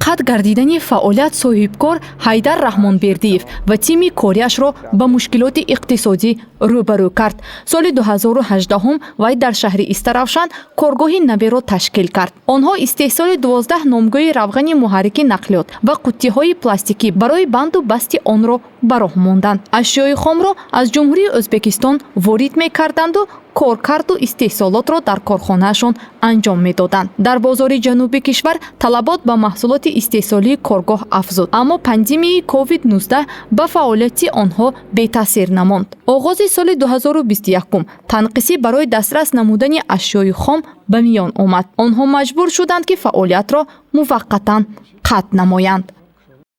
Қатъ гардидани фаъолият соҳибкор Ҳайдар Раҳмонбердиев ва тими кориашро ба мушкилоти иқтисодӣ рӯбарӯ кард. Соли 2018 вай дар шаҳри Истаравшан коргоҳи наверо ташкил кард. Онҳо истеҳсоли 12 номгӯи равғани муҳаррики нақлиёт ва қуттиҳои пластикӣ барои банду басти онро ба роҳ монданд. Ашёи хомро аз Ҷумҳурии Ӯзбекистон ворид мекарданду коркарду истеҳсолотро дар корхонаашон анҷом медоданд. Дар бозори ҷануби кишвар талабот ба маҳсулоти истеҳсолии коргоҳ афзуд, аммо пандемияи COVID-19 ба фаъолияти онҳо бетаъсир намонд. Оғози соли 2021 танқисӣ барои дастрас намудани ашёи хом ба миён омад. Онҳо маҷбур шуданд, ки фаъолиятро муваққатан қатъ намоянд.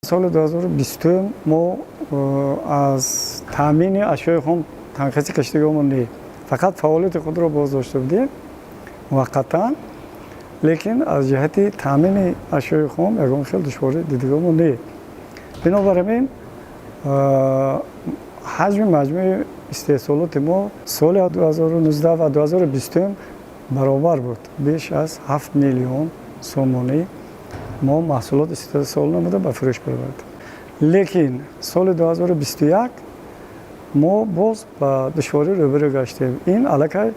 Соли 2020 мо аз таъмини ашёи хом танқисӣ кашидагиҳомон не, фақат фаъолияти худро боздошта будем муваққатан, лекин аз ҷиҳати таъмини ашёи хом ягон хел душворӣ дидагиҳомон не. Бинобар ҳамин ҳаҷми маҷмӯи истеҳсолоти мо соли 2019 ва 2020 баробар буд. Беш аз 7 миллион сомонӣ мо маҳсулот истеҳсол намуда, ба фурӯш баровардем. Лекин соли 2021 мо боз ба душворӣ рӯбарӯ гаштем. Ин аллакай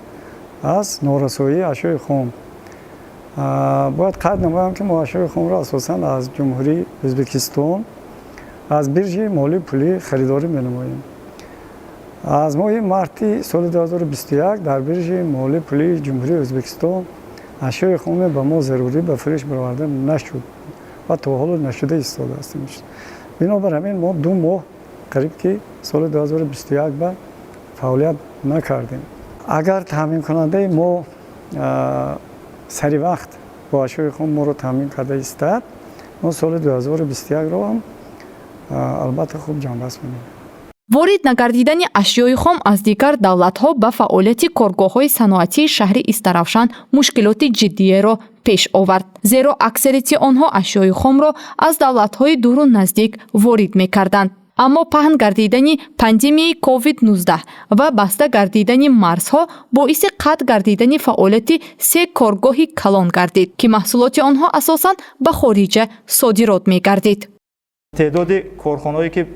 аз норасоии ашёи хом. Бояд қайд намоям, ки мо ашёи хомро асосан аз Ҷумҳурии Ӯзбекистон аз биржаи молию пулӣ харидорӣ менамоем. Аз моҳи марти соли 2021 дар биржаи молию пулии Ҷумҳурии Ӯзбекистон ашёи хоме ба мо зарурӣ ба фурӯш бароварда нашуд ва то ҳоло нашуда истодааст. Бинобар ҳамин мо 2 моҳ қариб ки соли 2021 ба фаъолият накардем. Агар таъминкунандаи мо сари вақт бо ашёи хом моро таъмин карда истад, мо соли 2021-ро ҳам албатта хуб ҷамъбаст менамоем. Ворид нагардидани ашёи хом аз дигар давлатҳо ба фаъолияти коргоҳҳои саноатии шаҳри Истаравшан мушкилоти ҷиддиеро пеш овард, зеро аксарияти онҳо ашёи хомро аз давлатҳои дуру наздик ворид мекарданд. Аммо паҳн гардидани пандемияи COVID-19 ва баста гардидани марзҳо боиси қатъ гардидани фаъолияти се коргоҳи калон гардид, ки маҳсулоти онҳо асосан ба хориҷа содирот мегардид. Теъдоди корхонаҳое, ки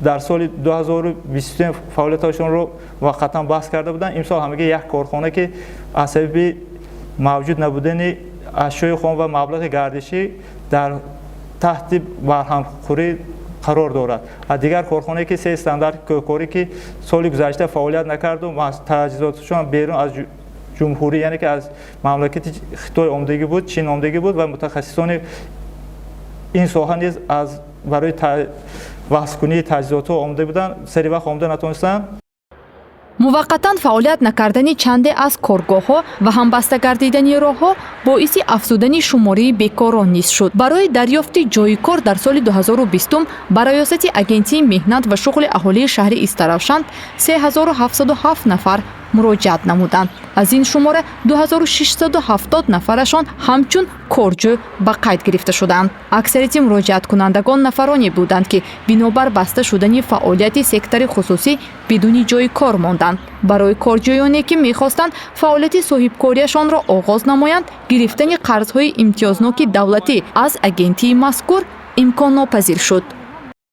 дар соли 2023 фаъолияташонро муваққатан баст карда буданд, имсол ҳамагӣ як корхона, ки аз сабаби мавҷуд набудани ашёи хом ва маблағи гардишӣ дар таҳти барҳамхӯрӣ қарор дорад. А дигар корхонае, ки се стандарт кӯҳкорӣ, ки соли гузашта фаъолият накарду таҷҳизотшон берун аз ҷумҳурӣ, яъне ки аз мамлакати Хитой омдагӣ буд, Чин омдагӣ буд ва мутахассисони ин соҳа низ аз барои васлкунии таҷҳизотҳо омода буданд, сари вақт омода натонистанд. Муваққатан фаъолият накардани чанде аз коргоҳҳо ва ҳамбаста гардидани роҳҳо боиси афзудани шумораи бекорон низ шуд. Барои дарёфти ҷойи кор дар соли 2020 ба раёсати Агентии меҳнат ва шуғли аҳолии шаҳри Истаравшан 3707 нафар муроҷиат намуданд. Аз ин шумора 2670 нафарашон ҳамчун корҷӯ ба қайд гирифта шуданд. Аксарияти муроҷиаткунандагон нафароне буданд, ки бинобар баста шудани фаъолияти сектори хусусӣ бидуни ҷойи кор монданд. Барои корҷӯёне, ки мехостанд фаъолияти соҳибкориашонро оғоз намоянд, гирифтани қарзҳои имтиёзноки давлатӣ аз агентии мазкур имконнопазир шуд.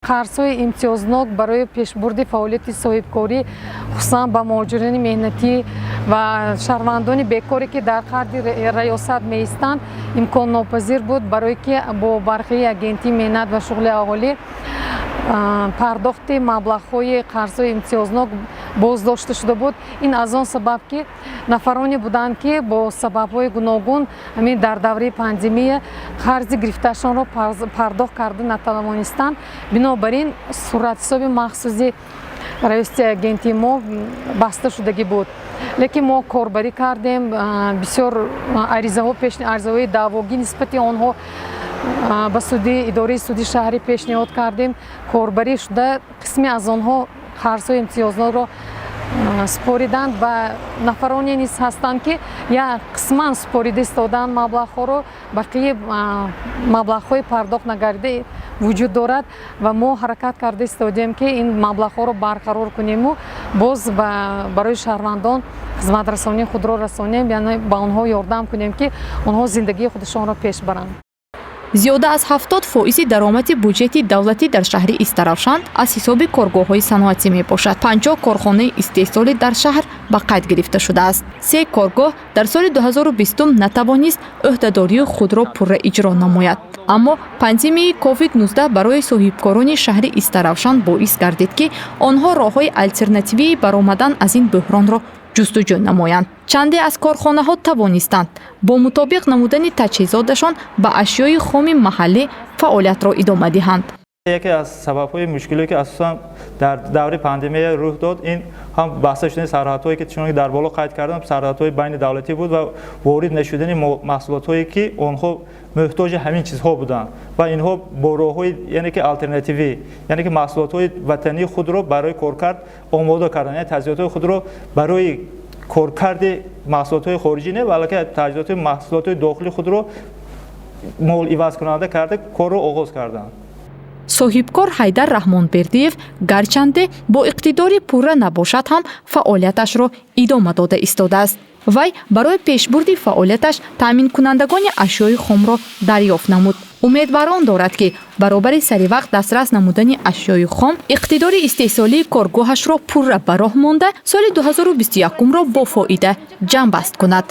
Қарзҳои имтиёзнок барои пешбурди фаъолияти соҳибкорӣ, хусусан ба муҳоҷирони меҳнатӣ ва шаҳрвандони бекоре, ки дар қарди раёсат меистанд, имконнопазир буд, барое ки бо бархии Агентии меҳнат ва шуғли аҳолӣ пардохти маблағҳои қарзҳои имтиёзнок боздошта шуда буд. Ин аз он сабаб, ки нафароне буданд, ки бо сабабҳои гуногун ҳамин дар давраи пандемия қарзи гирифтаашонро пардохт карда натавонистанд. Бинобар ин суратҳисоби махсуси раёсати агентии мо баста шудагӣ буд. Лекин мо корбарӣ кардем, бисёр аризаҳо, аризаҳои даъвогӣ нисбати онҳо ба суди идораи суди шаҳрӣ пешниҳод кардем. Корбарӣ шуда, қисме аз онҳо қарзҳои имтиёзнокро супориданд ва нафароне низ ҳастанд, ки як қисман супорида истодаанд маблағҳоро, бақияи маблағҳои пардохт нагардида вуҷуд дорад ва мо ҳаракат карда истодем, ки ин маблағҳоро барқарор кунему боз барои шаҳрвандон хизматрасонии худро расонем, яъне ба онҳо ёрдам кунем, ки онҳо зиндагии худашонро пеш баранд. Зиёда аз 70 фоизи даромади буҷети давлатӣ дар шаҳри Истаравшан аз ҳисоби коргоҳҳои саноатӣ мебошад. 50 корхонаи истеҳсолӣ дар шаҳр ба қайд гирифта шудааст. Се коргоҳ дар соли 2020 натавонист ӯҳдадории худро пурра иҷро намояд. Аммо пандемияи COVID-19 барои соҳибкорони шаҳри Истаравшан боис гардид, ки онҳо роҳҳои алтернативии баромадан аз ин бӯҳронро ҷустуҷӯ намоянд. Чанде аз корхонаҳо тавонистанд бо мутобиқ намудани таҷҳизоташон ба ашёи хоми маҳаллӣ фаъолиятро идома диҳанд. Яке аз сабабҳои мушкиле, ки асосан дар даври пандемия рух дод, ин ҳам баста шудани сарҳадҳое, ки чуноне дар боло қайд кардам, сарҳадҳои байни давлатӣ буд ва ворид нашудани маҳсулотҳое, ки онҳо муҳтоҷи ҳамин чизҳо буданд, ва инҳо бо роҳҳои, яъне ки алтернативӣ, яъне ки маҳсулотҳои ватании худро барои коркард омода карданд, яъне таҷҳизотҳои худро барои коркарди маҳсулотҳои хориҷӣ не, балки таҷҳизоти маҳсулотҳои дохили худро мол ивазкунанда карда, корро оғоз карданд. Соҳибкор Ҳайдар Раҳмонбердиев гарчанде бо иқтидори пурра набошад ҳам, фаъолияташро идома дода истодааст. Вай барои пешбурди фаъолияташ таъминкунандагони ашёи хомро дарёфт намуд. Умед бар он дорад, ки баробари саривақт дастрас намудани ашёи хом, иқтидори истеҳсолии коргоҳашро пурра ба роҳ монда, соли 2021-ро бо фоида ҷамъбаст кунад.